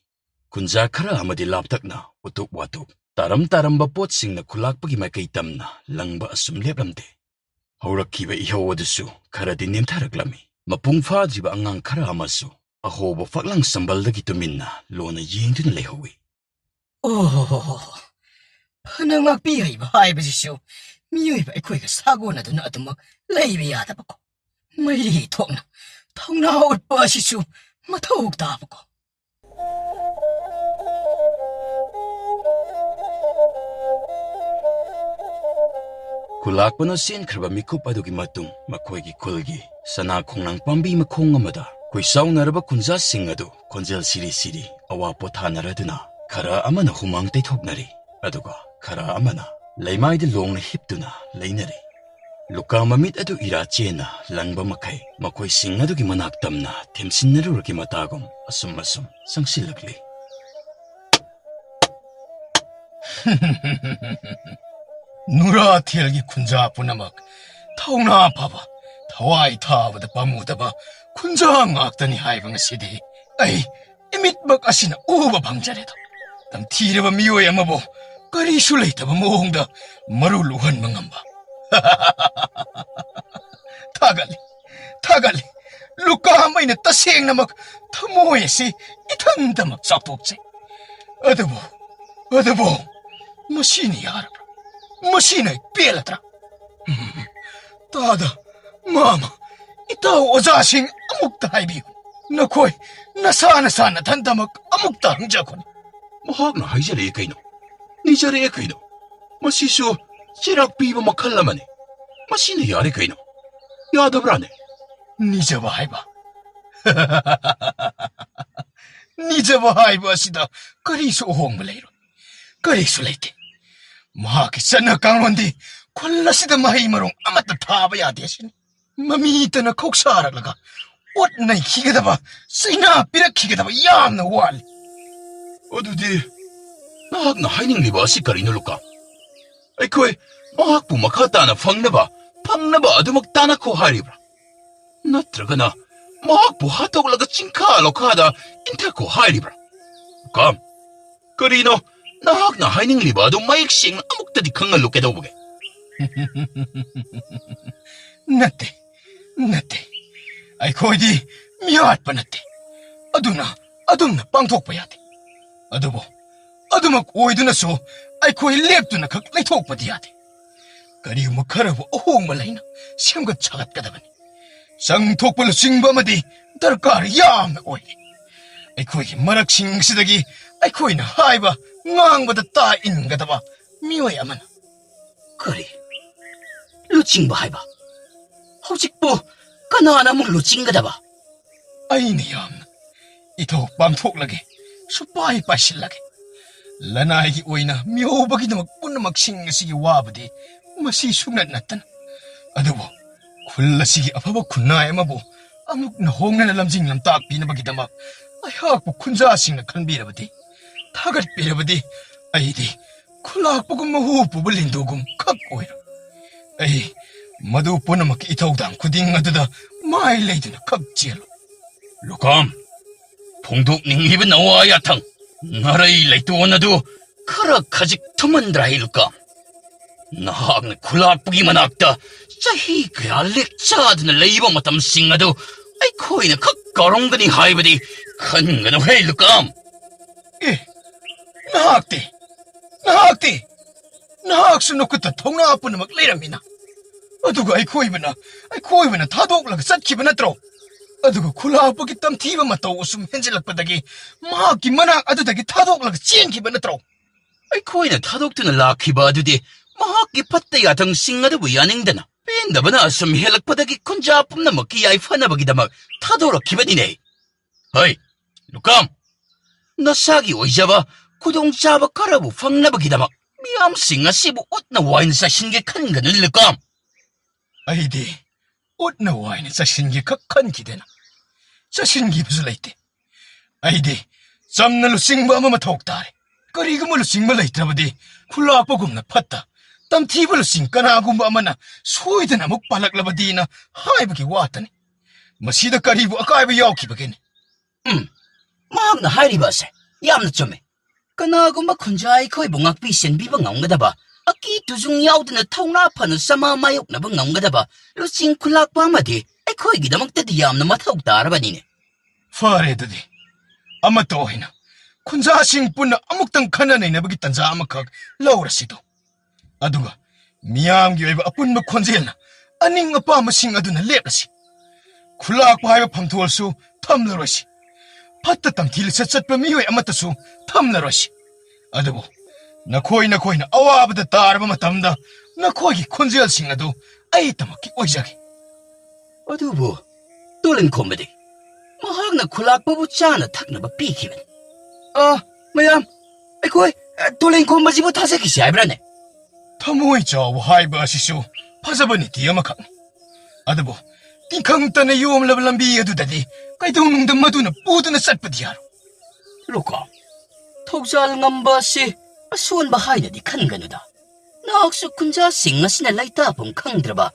ꯈꯨꯟꯖꯥ ꯈꯔ ꯑꯃꯗꯤ ꯂꯥꯞꯇꯛꯅ ꯎꯇꯨꯞ ꯋꯥꯇꯨꯞ, ꯇꯥꯔꯝ ꯇꯥꯔꯝꯕ ꯄꯣꯠꯁꯤꯡꯅ ꯈꯨꯂꯥꯛꯄꯒꯤ ꯃꯥꯏꯀꯩ ꯇꯝꯅ ꯂꯪꯕ ꯑꯁꯨꯝ ꯂꯦꯞꯂꯝꯗꯦ꯫ ꯍꯧꯔꯛꯈꯤꯕ ꯏꯍꯧ ꯑꯗꯨꯁꯨ ꯈꯔꯗꯤ ꯅꯦꯝꯊꯔꯛꯂꯝꯃꯤ꯫ ꯃꯄꯨꯡ ꯐꯥꯗ꯭ꯔꯤꯕ ꯑꯉꯥꯡ ꯈꯔ ꯑꯃꯁꯨ ꯑꯍꯣꯕ ꯐꯛꯂꯥꯡ ꯆꯝꯕꯜꯗꯒꯤ ꯇꯨꯃꯤꯟꯅ ꯂꯣꯟꯅ ꯌꯦꯡꯗꯨꯅ ꯂꯩꯍꯧꯏ꯫ ꯑꯣꯍꯣ, ꯐꯅ ꯉꯥꯛꯄꯤ ꯍꯩꯕ ꯍꯥꯏꯕꯁꯤꯁꯨ ꯃꯤꯑꯣꯏꯕ ꯑꯩꯈꯣꯏꯒ ꯁꯥꯒꯣꯟꯅꯗꯨꯅ ꯑꯗꯨꯃꯛ ꯂꯩꯕ ꯌꯥꯗꯕꯀꯣ꯫ ꯃꯩꯔꯤ ꯊꯣꯛꯅ ꯊꯧꯅꯥ ꯎꯠꯄ ꯑꯁꯤꯁꯨ ꯃꯊꯧ ꯇꯥꯕꯀꯣ꯫ ꯈꯨꯂꯥꯛꯄꯅ ꯆꯦꯟꯈ꯭ꯔꯕ ꯃꯤꯀꯨꯞ ꯑꯗꯨꯒꯤ ꯃꯇꯨꯡ ꯃꯈꯣꯏꯒꯤ ꯈꯨꯜꯒꯤ ꯁꯅꯥ ꯈꯣꯡꯅꯥꯡ ꯄꯥꯝꯕꯤ ꯃꯈꯣꯡ ꯑꯃꯗ ꯈꯨꯏꯁꯥꯎꯅꯔꯕ ꯈꯨꯟꯖꯥꯁꯤꯡ ꯑꯗꯨ ꯈꯣꯟꯖꯦꯜ ꯁꯤꯔꯤ ꯁꯤꯔꯤ ꯑꯋꯥ ꯄꯣꯊꯥꯅꯔꯗꯨꯅ ꯈꯔ ꯑꯃꯅ ꯍꯨꯃꯥꯡ ꯇꯩꯊꯣꯛꯅꯔꯤ, ꯑꯗꯨꯒ ꯈꯔ ꯑꯃꯅ ꯂꯩꯃꯥꯏꯗ ꯂꯣꯡꯅ ꯍꯤꯞꯇꯨꯅ ꯂꯩꯅꯔꯤ꯫ ꯂꯨꯀꯥ ꯃꯃꯤꯠ ꯑꯗꯨ ꯏꯔꯥ ꯆꯦꯟꯅ ꯂꯪꯕ ꯃꯈꯩ ꯃꯈꯣꯏꯁꯤꯡ ꯑꯗꯨꯒꯤ ꯃꯅꯥꯛ ꯇꯝꯅ ꯊꯦꯝꯁꯤꯟꯅꯔꯨꯔꯒꯤ ꯃꯇꯥꯒꯨꯝ ꯑꯁꯨꯝ ꯑꯁꯨꯝ ꯆꯪꯁꯤꯜꯂꯛꯂꯤ꯫ ꯅꯨꯔꯥꯊꯦꯜꯒꯤ ꯈꯨꯟꯖꯥ ꯄꯨꯝꯅꯃꯛ ꯊꯧꯅꯥ ꯐꯕ, ꯊꯋꯥꯏ ꯊꯥꯕꯗ ꯄꯥꯝꯃꯨꯗꯕ ꯈꯨꯟꯖꯥ ꯉꯥꯛꯇꯅꯤ ꯍꯥꯏꯕ ꯉꯁꯤꯗꯤ ꯑꯩ ꯏꯃꯤꯠꯃꯛ ꯑꯁꯤꯅ ꯎꯕ ꯐꯪꯖꯔꯦꯗꯣ꯫ ꯇꯝꯊꯤꯔꯕ ꯃꯤꯑꯣꯏ ꯑꯃꯕꯨ ꯀꯔꯤꯁꯨ ꯂꯩꯇꯕ ꯃꯑꯣꯡꯗ ꯃꯔꯨ ꯂꯨꯍꯟꯕ ꯉꯝꯕ꯫ ꯊꯥꯒꯠꯂꯤ, ꯊꯥꯒꯠꯂꯤ꯫ ꯂꯨꯀꯥꯝ, ꯑꯩꯅ ꯇꯁꯦꯡꯅꯃꯛ ꯊꯃꯣꯏ ꯑꯁꯤ ꯏꯊꯟꯇꯃꯛ ꯆꯥꯎꯊꯣꯛꯆꯩ꯫ ꯑꯗꯨꯕꯨ, ꯑꯗꯨꯕꯨ, ꯃꯁꯤꯅ ꯌꯥꯔꯕ꯭ꯔꯥ? ꯃꯁꯤꯅ ꯄꯦꯜꯂꯗ꯭ꯔꯥ? ꯎꯝ, ꯇꯥꯗ, ꯃꯥꯃ, ꯏꯇꯥꯎ ꯑꯣꯖꯥꯁꯤꯡ ꯑꯃꯨꯛꯇ ꯍꯥꯏꯕꯤꯌꯨ꯫ ꯅꯈꯣꯏ ꯅꯁꯥ ꯅꯁꯥ ꯅꯊꯟꯇꯃꯛ ꯑꯃꯨꯛꯇ ꯍꯪꯖꯈꯣꯅꯦ꯫ ꯃꯍꯥꯛꯅ ꯍꯥꯏꯖꯔꯛꯑꯦ ꯀꯩꯅꯣ? ꯅꯤꯖꯔꯛꯑꯦ ꯀꯩꯅꯣ? ꯃꯁꯤꯁꯨ ꯆꯩꯔꯥꯛ ꯄꯤꯕ ꯃꯈꯜ ꯑꯃꯅꯤ꯫ ꯃꯁꯤꯅ ꯌꯥꯔꯦ ꯀꯩꯅꯣ? ꯌꯥꯗꯕ꯭ꯔꯥꯅꯦ? ꯅꯤꯖꯕ ꯍꯥꯏꯕ? ꯅꯤꯖꯕ ꯍꯥꯏꯕ ꯑꯁꯤꯗ ꯀꯔꯤꯁꯨ ꯑꯍꯣꯡꯕ ꯂꯩꯔꯣꯏ꯫ ꯀꯔꯤꯁꯨ ꯂꯩꯇꯦ꯫ ꯃꯍꯥꯛꯀꯤ ꯆꯠꯅ ꯀꯥꯡꯂꯣꯟꯗꯤ ꯈꯨꯜ ꯑꯁꯤꯗ ꯃꯍꯩ ꯃꯔꯣꯡ ꯑꯃꯠꯇ ꯊꯥꯕ ꯌꯥꯗꯦ ꯑꯁꯤꯅꯤ꯫ ꯃꯃꯤꯇꯅ ꯈꯧꯁꯥꯔꯛꯂꯒ ꯑꯣꯠ ꯅꯩꯈꯤꯒꯗꯕ, ꯆꯩꯅꯥ ꯄꯤꯔꯛꯈꯤꯒꯗꯕ ꯌꯥꯝꯅ ꯋꯥꯠꯂꯤ꯫ ꯑꯗꯨꯗꯤ ꯅꯍꯥꯛꯅ ꯍꯥꯏꯅꯤꯡꯂꯤꯕ ꯑꯁꯤ ꯀꯔꯤꯅꯣ, ꯂꯨꯀꯥ? ꯑꯩꯈꯣꯏ ꯃꯍꯥꯛꯄꯨ ꯃꯈꯥ ꯇꯥꯅ ꯐꯪꯅꯕ, ꯐꯪꯅꯕ ꯑꯗꯨꯃꯛ ꯇꯥꯟꯅꯈꯣ ꯍꯥꯏꯔꯤꯕ꯭ꯔꯥ? ꯅꯠꯇ꯭ꯔꯒꯅ ꯃꯍꯥꯛꯄꯨ ꯍꯥꯠꯇꯣꯛꯂꯒ ꯆꯤꯡꯈꯥ ꯂꯧꯈꯥꯗ ꯏꯟꯊꯈꯣ ꯍꯥꯏꯔꯤꯕ꯭ꯔꯥ? ꯂꯨꯀꯥ, ꯀꯔꯤꯅꯣ ꯅꯍꯥꯛꯅ ꯍꯥꯏꯅꯤꯡꯂꯤꯕ ꯑꯗꯨ ꯃꯌꯦꯛ ꯁꯦꯡꯅ ꯑꯃꯨꯛꯇꯗꯤ ꯈꯪꯍꯜꯂꯨ ꯀꯩꯗꯧꯕꯒꯦ? ꯅꯠꯇꯦ, ꯅꯠꯇꯦ꯫ ꯑꯩꯈꯣꯏꯗꯤ ꯃꯤꯍꯥꯠꯄ ꯅꯠꯇꯦ, ꯑꯗꯨꯅ ꯑꯗꯨꯝꯅ ꯄꯥꯡꯊꯣꯛꯄ ꯌꯥꯗꯦ꯫ ꯑꯗꯨꯕꯨ ꯑꯗꯨꯃꯛ ꯑꯣꯏꯗꯨꯅꯁꯨ ꯑꯩꯈꯣꯏ ꯂꯦꯞꯇꯨꯅ ꯈꯛ ꯂꯩꯊꯣꯛꯄꯗꯤ ꯌꯥꯗꯦ꯫ ꯀꯔꯤꯒꯨꯝꯕ ꯈꯔꯕꯨ ꯑꯍꯣꯡꯕ ꯂꯩꯅ ꯁꯦꯝꯒꯠ ꯁꯥꯒꯠꯀꯗꯕꯅꯤ꯫ ꯆꯪ ꯊꯣꯛꯄ ꯂꯨꯆꯤꯡꯕ ꯑꯃꯗꯤ ꯗꯔꯀꯥꯔ ꯌꯥꯝꯅ ꯑꯣꯏꯔꯤ꯫ ꯑꯩꯈꯣꯏꯒꯤ ꯃꯔꯛꯁꯤꯡ ꯑꯁꯤꯗꯒꯤ ꯑꯩꯈꯣꯏꯅ ꯍꯥꯏꯕ ꯉꯥꯡꯕꯗ ꯇꯥ ꯏꯟꯒꯗꯕ ꯃꯤꯑꯣꯏ ꯑꯃꯅ꯫ ꯀꯔꯤ? ꯂꯨꯆꯤꯡꯕ ꯍꯥꯏꯕ? ꯍꯧꯖꯤꯛꯄꯨ ꯀꯅꯥꯅ ꯑꯃꯨꯛ ꯂꯨꯆꯤꯡꯒꯗꯕ? ꯑꯩꯅ ꯌꯥꯝꯅ ꯏꯊꯧ ꯄꯥꯡꯊꯣꯛꯂꯒꯦ, ꯁꯨꯄꯥꯏ ꯄꯥꯏꯁꯤꯜꯂꯒꯦ꯫ ꯂꯅꯥꯏꯒꯤ ꯑꯣꯏꯅ ꯃꯤꯍꯧꯕꯒꯤꯗꯃꯛ ꯄꯨꯝꯅꯃꯛꯁꯤꯡ ꯑꯁꯤꯒꯤ ꯋꯥꯕꯗꯤ ꯃꯁꯤ ꯁꯨꯡꯅꯠ ꯅꯠꯇꯅ꯫ ꯑꯗꯨꯕꯨ ꯈꯨꯜ ꯑꯁꯤꯒꯤ ꯑꯐꯕ ꯈꯨꯟꯅꯥꯏ ꯑꯃꯕꯨ ꯑꯃꯨꯛꯅ ꯍꯣꯡꯅꯅ ꯂꯝꯖꯤꯡ ꯂꯝꯇꯥꯛ ꯄꯤꯅꯕꯒꯤꯗꯃꯛ ꯑꯩꯍꯥꯛꯄꯨ ꯈꯨꯟꯖꯥꯁꯤꯡꯅ ꯈꯟꯕꯤꯔꯕꯗꯤ, ꯊꯥꯒꯠꯄꯤꯔꯕꯗꯤ, ꯑꯩꯗꯤ ꯈꯨꯂꯥꯛꯄꯒꯨꯝ ꯃꯍꯨ ꯄꯨꯕ ꯂꯤꯟꯗꯨꯒꯨꯝ ꯈꯛ ꯑꯣꯏꯔꯣ꯫ ꯑꯩ ꯃꯗꯨ ꯄꯨꯝꯅꯃꯛꯀꯤ ꯏꯊꯧꯗꯥꯡ ꯈꯨꯗꯤꯡ ꯑꯗꯨꯗ ꯃꯥꯏ ꯂꯩꯗꯨꯅ ꯈꯛ ꯆꯦꯜꯂꯣ꯫ ꯂꯨꯀꯥꯝ, ꯐꯣꯡꯗꯣꯛꯅꯤꯡꯂꯤꯕ ꯅꯋꯥ ꯌꯥꯊꯪ, ꯅꯔꯩ ꯂꯩꯇꯣꯟ ꯑꯗꯨ ꯈꯔ ꯈꯖꯤꯛ ꯊꯨꯃꯟꯗ꯭ꯔꯥ, ꯍꯦ ꯂꯨꯀꯥꯝ? ꯅꯍꯥꯛꯅ ꯈꯨꯂꯥꯛꯄꯒꯤ ꯃꯅꯥꯛꯇ ꯆꯍꯤ ꯀꯌꯥ ꯂꯦꯛꯆꯗꯨꯅ ꯂꯩꯕ ꯃꯇꯝꯁꯤꯡ ꯑꯗꯨ ꯑꯩꯈꯣꯏꯅ ꯈꯛ ꯀꯥꯎꯔꯝꯒꯅꯤ ꯍꯥꯏꯕꯗꯤ ꯈꯟꯒꯅꯨ ꯍꯦ, ꯂꯨꯀꯥꯝ꯫ ꯑꯦ, ꯅꯍꯥꯛꯇꯤ, ꯅꯍꯥꯛꯇꯤ, ꯅꯍꯥꯛꯁꯨ ꯅꯈꯨꯠꯇ ꯊꯧꯅꯥ ꯄꯨꯝꯅꯃꯛ ꯂꯩꯔꯝꯃꯤꯅ꯫ ꯑꯗꯨꯒ ꯑꯩꯈꯣꯏꯕꯨꯅ, ꯑꯩꯈꯣꯏꯕꯨꯅ ꯊꯥꯗꯣꯛꯂꯒ ꯆꯠꯈꯤꯕ ꯅꯠꯇ꯭ꯔꯣ? ꯑꯗꯨꯒ ꯈꯨꯂꯥꯛꯄꯒꯤ ꯇꯝꯊꯤꯕ ꯃꯇꯧ ꯑꯁꯨꯝ ꯍꯦꯟꯖꯤꯜꯂꯛꯄꯗꯒꯤ ꯃꯍꯥꯛꯀꯤ ꯃꯅꯥꯛ ꯑꯗꯨꯗꯒꯤ ꯊꯥꯗꯣꯛꯂꯒ ꯆꯦꯟꯈꯤꯕ ꯅꯠꯇ꯭ꯔꯣ? ꯑꯩꯈꯣꯏꯅ ꯊꯥꯗꯣꯛꯇꯨꯅ ꯂꯥꯛꯈꯤꯕ ꯑꯗꯨꯗꯤ ꯃꯍꯥꯛꯀꯤ ꯐꯠꯇ ꯌꯥꯊꯪꯁꯤꯡ ꯑꯗꯨꯕꯨ ꯌꯥꯅꯤꯡꯗꯅ ꯄꯦꯟꯗꯕꯅ ꯑꯁꯨꯝ ꯍꯦꯜꯂꯛꯄꯗꯒꯤ ꯈꯨꯟꯖꯥ ꯄꯨꯝꯅꯃꯛꯀꯤ ꯌꯥꯏꯐꯅꯕꯒꯤꯗꯃꯛ ꯊꯥꯗꯣꯔꯛꯈꯤꯕꯅꯤꯅꯦ꯫ ꯍꯩ, ꯂꯨꯀꯥꯝ! ꯅꯁꯥꯒꯤ ꯑꯣꯏꯖꯕ ꯈꯨꯗꯣꯡꯆꯥꯕ ꯈꯔꯕꯨ ꯐꯪꯅꯕꯒꯤꯗꯃꯛ ꯃꯤꯌꯥꯝꯁꯤꯡ ꯑꯁꯤꯕꯨ ꯎꯠꯅ ꯋꯥꯏꯅ ꯆꯥꯏꯁꯤꯟꯒꯦ ꯈꯟꯒꯅꯨ, ꯂꯨꯀꯥꯝ꯫ ꯑꯩꯗꯤ ꯎꯠꯅ ꯋꯥꯏꯅ ꯆꯥꯏꯁꯤꯟꯒꯦ ꯈꯛ ꯈꯟꯈꯤꯗꯦꯅ꯫ ꯆꯥꯏꯁꯤꯟꯈꯤꯕꯁꯨ ꯂꯩꯇꯦ꯫ ꯑꯩꯗꯤ ꯆꯝꯅ ꯂꯨꯆꯤꯡꯕ ꯑꯃ ꯃꯊꯧ ꯇꯥꯔꯦ꯫ ꯀꯔꯤꯒꯨꯝꯕ ꯂꯨꯆꯤꯡꯕ ꯂꯩꯇ꯭ꯔꯕꯗꯤ ꯈꯨꯂꯥꯛꯄꯒꯨꯝꯅ ꯐꯠꯇ ꯇꯝꯊꯤꯕ ꯂꯨꯆꯤꯡ ꯀꯅꯥꯒꯨꯝꯕ ꯑꯃꯅ ꯁꯣꯏꯗꯅ ꯑꯃꯨꯛ ꯄꯥꯜꯂꯛꯂꯕꯗꯤꯅ ꯍꯥꯏꯕꯒꯤ ꯋꯥꯇꯅꯤ꯫ ꯃꯁꯤꯗ ꯀꯔꯤꯕꯨ ꯑꯀꯥꯏꯕ ꯌꯥꯎꯈꯤꯕꯒꯦꯅꯦ? ꯎꯝ, ꯃꯍꯥꯛꯅ ꯍꯥꯏꯔꯤꯕ ꯑꯁꯦ ꯌꯥꯝꯅ ꯆꯨꯝꯃꯤ꯫ ꯀꯅꯥꯒꯨꯝꯕ ꯈꯨꯟꯖꯥ ꯑꯩꯈꯣꯏꯕꯨ ꯉꯥꯛꯄꯤ ꯁꯦꯟꯕꯤꯕ ꯉꯝꯒꯗꯕ, ꯑꯀꯤ ꯇꯨꯖꯨꯡ ꯌꯥꯎꯗꯅ ꯊꯧꯅꯥ ꯐꯅ ꯁꯃꯥ ꯃꯥꯌꯣꯛꯅꯕ ꯉꯝꯒꯗꯕ ꯂꯨꯆꯤꯡ ꯈꯨꯂꯥꯛꯄ ꯑꯃꯗꯤ ꯑꯩꯈꯣꯏꯒꯤꯗꯃꯛꯇꯗꯤ ꯌꯥꯝꯅ ꯃꯊꯧ ꯇꯥꯔꯕꯅꯤꯅꯦ꯫ ꯐꯔꯦ ꯑꯗꯨꯗꯤ, ꯑꯃꯠꯇ ꯑꯣꯏꯅ ꯈꯨꯟꯖꯥꯁꯤꯡ ꯄꯨꯟꯅ ꯑꯃꯨꯛꯇꯪ ꯈꯟꯅ ꯅꯩꯅꯕꯒꯤ ꯇꯟꯖꯥ ꯑꯃꯈꯛ ꯂꯧꯔꯁꯤꯗꯣ꯫ ꯑꯗꯨꯒ ꯃꯤꯌꯥꯝꯒꯤ ꯑꯣꯏꯕ ꯑꯄꯨꯟꯕ ꯈꯣꯟꯖꯦꯜꯅ ꯑꯅꯤꯡ ꯑꯄꯥꯝꯕꯁꯤꯡ ꯑꯗꯨꯅ ꯂꯦꯞꯂꯁꯤ꯫ ꯈꯨꯂꯥꯛꯄ ꯍꯥꯏꯕ ꯐꯝꯊꯣꯜꯁꯨ ꯊꯝꯂꯔꯣꯏꯁꯤ꯫ ꯐꯠꯇ ꯇꯝꯊꯤ ꯂꯤꯆꯠ ꯆꯠꯄ ꯃꯤꯑꯣꯏ ꯑꯃꯠꯇꯁꯨ ꯊꯝꯂꯔꯣꯏꯁꯤ꯫ ꯑꯗꯨꯕꯨ ꯅꯈꯣꯏ ꯅꯈꯣꯏꯅ ꯑꯋꯥꯕꯗ ꯇꯥꯔꯕ ꯃꯇꯝꯗ ꯅꯈꯣꯏꯒꯤ ꯈꯣꯟꯖꯦꯜꯁꯤꯡ ꯑꯗꯨ ꯑꯩꯇꯃꯛꯀꯤ ꯑꯣꯏꯖꯒꯦ꯫ ꯑꯗꯨꯕꯨ ꯇꯣꯂꯟ ꯈꯣꯝꯕꯗꯤ? ꯃꯍꯥꯛꯅ ꯈꯨꯂꯥꯛꯄꯕꯨ ꯆꯥꯅ ꯊꯛꯅꯕ ꯄꯤꯈꯤꯕꯅꯤ꯫ ꯑ, ꯃꯌꯥꯝ, ꯑꯩꯈꯣꯏ, ꯑ, ꯇꯣꯂꯟ ꯈꯣꯝꯕꯁꯤꯕꯨ ꯊꯥꯖꯈꯤꯁꯤ ꯍꯥꯏꯕ꯭ꯔꯥꯅꯦ? ꯊꯃꯣꯏ ꯆꯥꯎꯕ ꯍꯥꯏꯕ ꯑꯁꯤꯁꯨ ꯐꯖꯕ ꯅꯤꯇꯤ ꯑꯃꯈꯛꯅꯤ꯫ ꯑꯗꯨꯕꯨ ꯇꯤꯡꯈꯪ ꯇꯅ ꯌꯣꯝꯂꯕ ꯂꯝꯕꯤ ꯑꯗꯨꯗꯗꯤ ꯀꯩꯗꯧꯅꯨꯡꯗ ꯃꯗꯨꯅ ꯄꯨꯗꯨꯅ ꯆꯠꯄꯗꯤ ꯌꯥꯔꯣꯏ꯫ ꯂꯨꯀꯥ, ꯊꯧꯖꯥꯜ ꯉꯝꯕ ꯑꯁꯤ ꯑꯁꯣꯟꯕ ꯍꯥꯏꯅꯗꯤ ꯈꯟꯒꯅꯨꯗ꯫ ꯅꯍꯥꯛꯁꯨ ꯈꯨꯟꯖꯥꯁꯤꯡ ꯑꯁꯤꯅ ꯂꯩꯇꯥꯐꯝ ꯈꯪꯗ꯭ꯔꯕ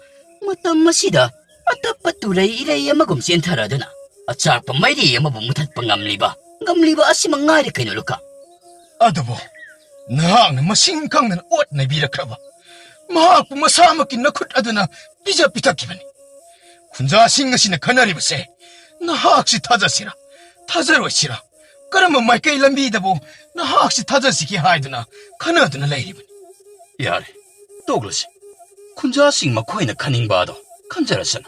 ꯃꯇꯝ ꯑꯁꯤꯗ ꯑꯇꯞꯄ ꯇꯨꯔꯩ ꯏꯔꯩ ꯑꯃꯒꯨꯝ ꯆꯦꯟꯊꯔꯗꯨꯅ ꯑꯆꯥꯛꯄ ꯃꯩꯔꯤ ꯑꯃꯕꯨ ꯃꯨꯊꯠꯄ ꯉꯝꯂꯤꯕ, ꯉꯝꯂꯤꯕ ꯑꯁꯤꯃꯛ ꯉꯥꯏꯔꯦ ꯀꯩꯅꯣ, ꯂꯨꯀꯥ꯫ ꯑꯗꯨꯕꯨ ꯅꯍꯥꯛꯅ ꯃꯁꯤꯡ ꯈꯪꯗꯅ ꯑꯣꯠ ꯅꯩꯕꯤꯔꯛꯈ꯭ꯔꯕ ꯃꯍꯥꯛꯄꯨ ꯃꯁꯥꯃꯛꯀꯤ ꯅꯈꯨꯠ ꯑꯗꯨꯅ ꯄꯤꯖ ꯄꯤꯊꯛꯈꯤꯕꯅꯤ꯫ ꯈꯨꯟꯖꯥꯁꯤꯡ ꯑꯁꯤꯅ ꯈꯟꯅꯔꯤꯕꯁꯦ ꯅꯍꯥꯛꯁꯤ ꯊꯥꯖꯁꯤꯔꯥ, ꯊꯥꯖꯔꯣꯏꯁꯤꯔꯥ, ꯀꯔꯝꯕ ꯃꯥꯏꯀꯩ ꯂꯝꯕꯤꯗꯕꯨ ꯅꯍꯥꯛꯁꯤ ꯊꯥꯖꯁꯤꯒꯦ ꯍꯥꯏꯗꯨꯅ ꯈꯟꯅꯗꯨꯅ ꯂꯩꯔꯤꯕꯅꯤ꯫ ꯌꯥꯔꯦ, ꯇꯣꯛꯂꯁꯤ꯫ ꯈꯨꯟꯖꯥꯁꯤꯡ ꯃꯈꯣꯏꯅ ꯈꯟꯅꯤꯡꯕ ꯑꯗꯣ ꯈꯟꯖꯔꯁꯅꯨ꯫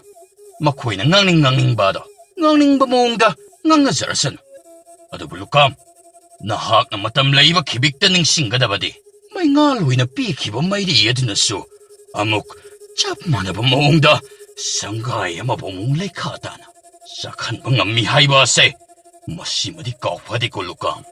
ꯃꯈꯣꯏꯅ ꯉꯥꯡꯅꯤꯡ ꯉꯥꯡꯅꯤꯡꯕ ꯑꯗꯣ ꯉꯥꯡꯅꯤꯡꯕ ꯃꯑꯣꯡꯗ ꯉꯥꯡꯅꯖꯔꯁꯅꯨ꯫ ꯑꯗꯨꯕꯨ ꯂꯨꯀꯥꯝ, ꯅꯍꯥꯛꯅ ꯃꯇꯝ ꯂꯩꯕ ꯈꯤꯕꯤꯛꯇ ꯅꯤꯡꯁꯤꯡꯒꯗꯕꯗꯤ, ꯃꯩꯉꯥꯜ ꯑꯣꯏꯅ ꯄꯤꯈꯤꯕ ꯃꯩꯔꯤ ꯑꯗꯨꯅꯁꯨ ꯑꯃꯨꯛ ꯆꯞ ꯃꯥꯟꯅꯕ ꯃꯑꯣꯡꯗ ꯁꯪꯒꯥꯏ ꯑꯃꯕꯨ ꯑꯃꯨꯛ ꯂꯩꯈꯥ ꯇꯥꯅ ꯆꯥꯛꯍꯟꯕ ꯉꯝꯃꯤ ꯍꯥꯏꯕ ꯑꯁꯦ ꯃꯁꯤꯃꯗꯤ ꯀꯥꯎꯐꯗꯦꯀꯣ ꯂꯨꯀꯥꯝ꯫